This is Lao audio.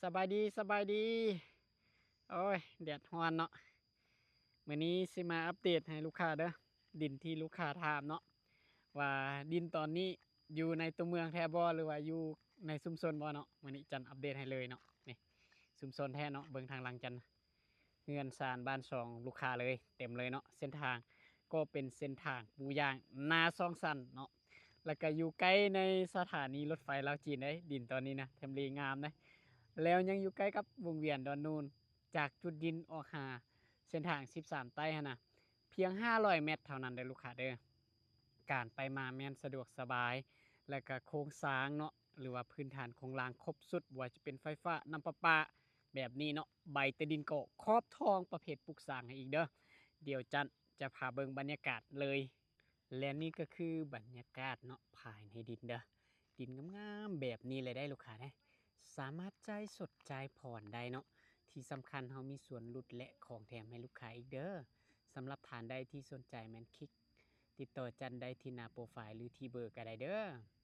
ສະບາຍດີ ສະບາຍດີ. ໂອ້ຍ ແດດຮ້ອນເນາະ. ມື້ນີ້ຊິມາອັບເດດໃຫ້ລູກຄ້າເດີ້ ດິນທີ່ລູກຄ້າຖາມເນາະ ວ່າດິນຕອນນີ້ຢູ່ໃນຕົວເມືອງແທ້ບໍ່ ຫຼືວ່າຢູ່ໃນຊຸມຊົນບໍ່ເນາະ. ມື້ນີ້ຈັນອັບເດດໃຫ້ເລີຍເນາະ. ນີ້ຊຸມຊົນແທ້ເນາະ ເບິ່ງທາງຫຼັງຈັນ ເຮືອນຊານບ້ານຊ່ອງລູກຄ້າເລີຍ ເຕັມເລີຍເນາະ. ເສັ້ນທາງກໍເປັນເສັ້ນທາງປູຢາງນາສອງຊັ້ນເນາະ ແລ້ວກໍຢູ່ໃກ້ໃນສະຖານີລົດໄຟລາວຈີນເດ້. ດິນຕອນນີ້ນະ ທຳເລງາມເດ້ ແລ້ວຍັງຢູ່ໃກ້ກັບວົງວຽນດອນນູນ. ຈາກຈຸດດິນອອກຫາເສັ້ນທາງສິບສາມໃຕ້ຫັ້ນນະ ພຽງຫ້າຮ້ອຍແມັດເທົ່ານັ້ນເດີ້ລູກຄ້າເດີ້. ການໄປມາແມ່ນສະດວກສະບາຍ ແລ້ວກະໂຄງສ້າງເນາະ ຫຼືວ່າພື້ນຖານໂຄງລ່າງຄົບຊຸດ ບໍ່ວ່າຈະເປັນໄຟຟ້າ ນ້ຳປະປາ ແບບນີ້ເນາະ. ໃບຕາດິນກໍຂອບທອງປະເພດປຸກສ້າງໃຫ້ອີກເດີ້. ດຽວຈັນຈະພາເບິ່ງບັນຍາກາດເລີຍ. ແລະນີ້ກໍຄືບັນຍາກາດເນາະ ພາຍໃນດິນເດີ້. ດິນງາມໆແບບນີ້ເລີຍໄດ໋ລູກຄ້າເດ້. ສາມາດຈ່າຍສົດຈ່າຍຜ່ອນໄດ້ເນາະ. ທີ່ສຳຄັນເຮົາມີສ່ວນຫຼຸດ ແລະ ຂອງແຖມໃຫ້ລູກຄ້າອີກເດີ້. ສຳລັບທ່ານໃດທີ່ສົນໃຈແມ່ນຄລິກຕິດຕໍ່ຈັນໄດ້ທີ່ໜ້າໂປຣໄຟລ໌ ຫຼື ທີ່ເບີກໍໄດ້ເດີ້.